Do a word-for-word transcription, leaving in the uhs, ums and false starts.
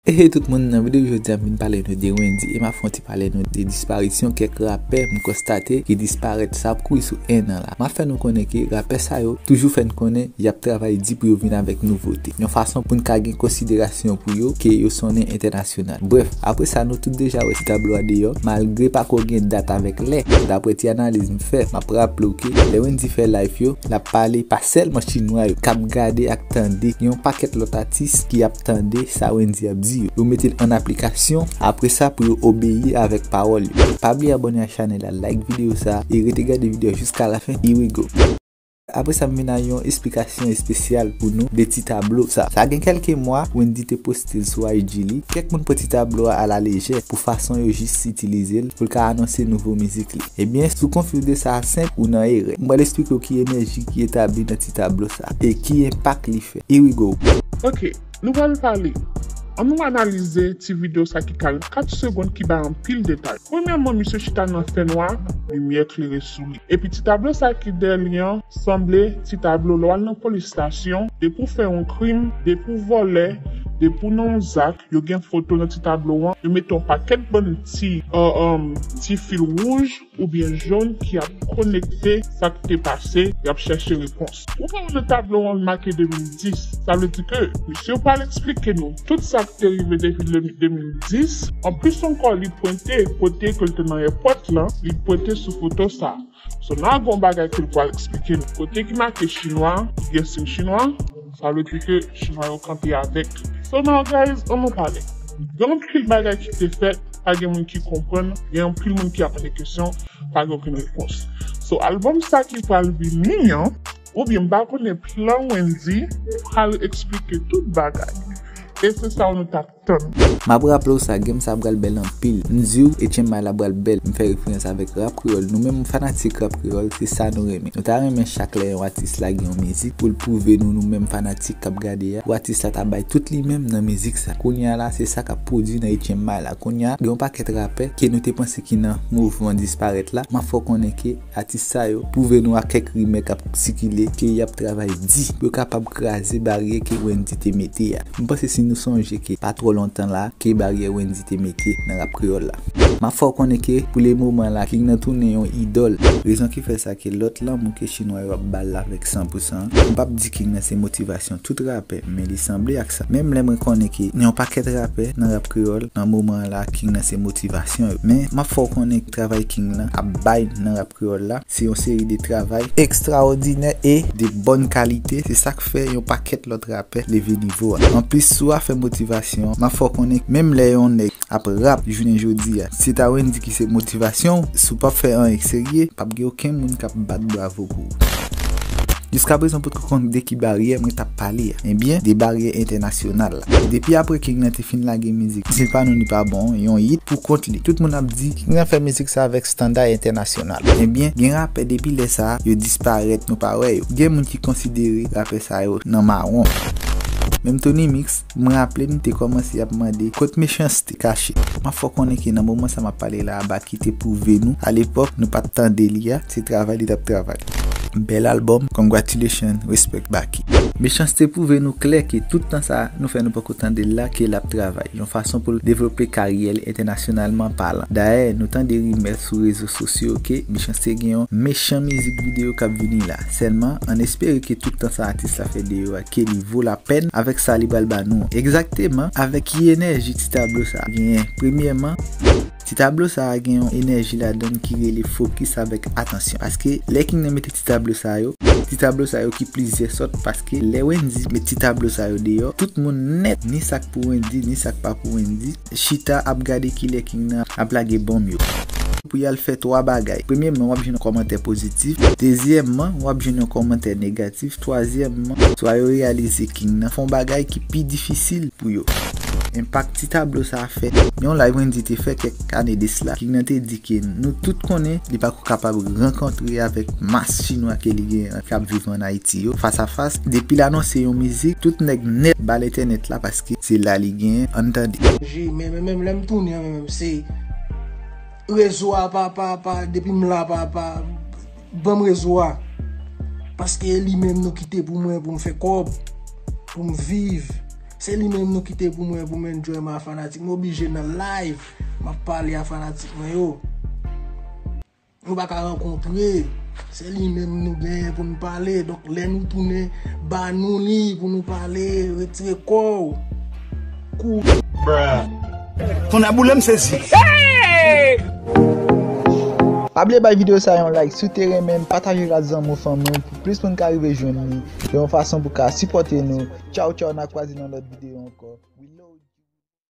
Hey, hey, tout moun, nan videyo jodi a, m vin pale nou de Wendyy e m ap fè yon ti pale nou de disparisyon kèk rapè m konstate ki disparèt sa ap kouri sou en an la. M ap fè nou konnen ke rapè sa yo toujou fè n konnen y ap travay di pou yo vin avèk nouvote, yon fason pou n ka gen konsiderasyon pou yo ke yo sonnen entènasyonal. Brèf, apre sa, nou tout deja wè ti tablo a deyò, malgre pako gen dat avèk lè. Daprè ti analiz m fè, m ap raple w ke lè Wendyy fè live yo, l ap pale pa sèlman chinwa yo k ap gade ak tande, gen yon pakèt lòt atis ki ap tande sa Wendyy ap di yo. Yo mete l an aplikasyon apre sa pou yo obeyi avèk pawòl yo. Pa bliye abòne ak chanèl la, like videyo sa e rete gade videyo a jiska lafen. Here we go. Apre sa, m vin a yon esplikasyon espesyal pou nou de ti tablo sa. Sa gen kèlke mwa, Wendyy te poste l sou I G li. Kèk moun pran ti tablo a alalejè pou fason yo jis itilize l pou l ka anonse nouvo mizik li. Ebyen, si w konfyize sa senp, ou nan erè. M pral esplike w ki enèji ki etabli nan ti tablo sa e ki enpak li fè. Here we go. Ok, nou pral pale. Ann nou analize ti videyo sa ki karannkat segonn ki bay anpil detay. Premyèman, misye chita nan fènwa, limyè klere sou li. Epi ti tablo sa ki dèyè li an sanble ti tablo lè w al nan polis estasyon, depi w fè yon krim, depi w vòlè, depi w nan yon zak, yo gen foto nan ti tablo an, yo mete yon pakèt bann ti, uh, um, ti fil wouj oubyen jòn ki ap konekte sa k te pase, y ap chèche repons. Ou ka wè nan tablo an make de mil dis, sa vle di ke misye pral eksplike nou tout sa k te rive depi de mil dis. Anplis ankò, li pwente kote ke l te nan èpòt lan, li pwente sou foto sa. So, n a gen yon bagay ke l pral eksplike nou. Kote ki make chinwa, ki gen siy chinwa, sa vle di ke chinwa yo kanpe avèk. So now, guys, ann nou pale. Gen anpil bagay ki te fèt, pa gen moun ki konprann, gen anpil moun ki ap mande kesyon, pa gen okenn repons. So, albòm sa ki pral vini an, oubyen m pa konnen plan Wendyy pral eksplike tout bagay. E se sa nou t ap tann. M ap raple w sa, game sa pral bèl anpil. M di w, H M I la pral bèl. M fè referans avèk rap kreyòl. Nou menm fanatik rap kreyòl, se sa nou renmen. Nou ta renmen chak lè yon atis lage yon mizik pou l pwouve nou, nou menm fanatik k ap gade a, pou atis la ta bay tout li menm nan mizik sa. Kounye a la, se sa k ap pwodui nan H M I la. Kounye a, gen yon pakèt rapè ke nou te panse ki nan mouvman disparèt la. M ap fè w konnen ke atis sa yo pwouve nou ak kèk rimè k ap sikile ke y ap travay di pou yo kapab kraze baryè ke Wendyy te mete a. M panse si nou sonje ke pa twò lontan la, ke baryè Wendyy te mete nan rap kreyòl la. M ap fè w konnen ke pou le moman la, King nan tounen yon idòl. Rezon ki fè sa ke lòt lanmou ke chinwa yo ap ba l avèk san pou san an, m p ap di King nan se motivasyon tout rapè, men li sanble ak sa. Menm lè mwen konnen ke gen yon pakèt rapè nan rap kreyòl, nan moman la, King nan se motivasyon yo. Men m ap fè w konnen travay King lan ap bay nan rap kreyòl la, se yon seri de travay ekstraòdinè e de bòn kalite. Se sa k fè yon pakèt lòt rapè leve nivo a. Anplis, sou afè motivasyon, m ap fè w konnen, menm lè yon nèg ap rap jounen jodi a, si ta Wendyy ki se motivasyon w, si w p ap fè anyen k serye, p ap gen okenn moun k ap bat bravo pou ou. Jiska prezan, m potko konn de ki baryè mwen t ap pale a. Ebyen, de baryè entènasyonal la. Depi apre King nan te fin lage mizik Se Pa Nou Ni Pa Bon, yon hit pou kont li. Tout moun ap di, King nan fè mizik sa avèk estanda entènasyonal. Ebyen, gen rapè depi lè sa a, yo disparèt, nou pa wè yo. Gen moun ki konsidere rapè sa yo nan mawon. Menm Tony Mix, m raple m te kòmanse ap mande kot Mechanste kache. M ap fè w konnen ke nan moman sa m ap pale la a, Baky te pwouve nou, alepòk, nou pa t tande li a, se travay li t ap travay. Bèl albòm, congratulations, respect Baky. Mechanste pwouve nou klè ke tout tan sa a nou fè nou poko tande l la, ke l ap travay, yon fason pou l devlope karyè l entènasyonalman palan. Dayè, nou tande rimè sou rezo sosyo ke Mechanste gen yon mechan mizik videyo k ap vini la. Sèlman, ann espere ke tout tan sa atis la fè deyò a, ke li vo lapèn avèk sa li pral ba nou an. Egzakteman, avèk ki enèji ti tablo sa a genyen? Premyèman, ti tablo sa a gen yon enèji ladan l ki rele fokis avèk atansyon. Paske lè King nan mete ti tablo sa yo, ti tablo sa yo ki plizyè sòt, paske lè Wendyy met ti tablo sa yo deyò, tout moun nèt, ni sa k pou Wendyy, ni sa k pa pou Wendyy, chita ap gade kilè King nan ap lage bonm yo. Pou y al fè twa bagay. Premyèman, w ap jwenn yon kòmantè pozitif. Dezyèmman, w ap jwenn yon kòmantè negatif. Twazyèmman, swa yo reyalize King nan fè yon bagay ki pi difisil pou yo. Enpak ti tablo sa a fè. Yon live Wendyy te fè kèk ane de sila, King nan te di ke nou tout konnen li pa ko kapab rankontre avèk mas chinwa ke li gen k ap viv ann Ayiti yo, fas a fas. Depi l anonse yon mizik, tout nèg nèt ba l entènèt la paske se la li genyen. Ann tande. J, men, men, menm lè m tounen an, men, menm se rezo a, pa, pa, pa, depi m la, pa, pa, ban m rezo a. Paske e li menm nou kite pou mwen, pou m fè kòb, pou m viv. Se li menm nou kite pou mwen, pou m enjoy mwen a fanatik. M oblije nan live, m ap pale a fanatik mwen yo. Nou pa ka rankontre. Se li menm nou genyen pou nou pale. Donk, lè nou tounen, ba nou li pou nou pale, retire kò w. Kou. Ton a boule m sezi. Pa bliye bay videyo sa yon like, si w te renmen l, pataje l ak zanmi w, fanmi w, pou plis moun ka rive jwenn li, yon fason pou ka sipòte nou. Tchaw, tchaw, n a kwaze nan lòt videyo ankò.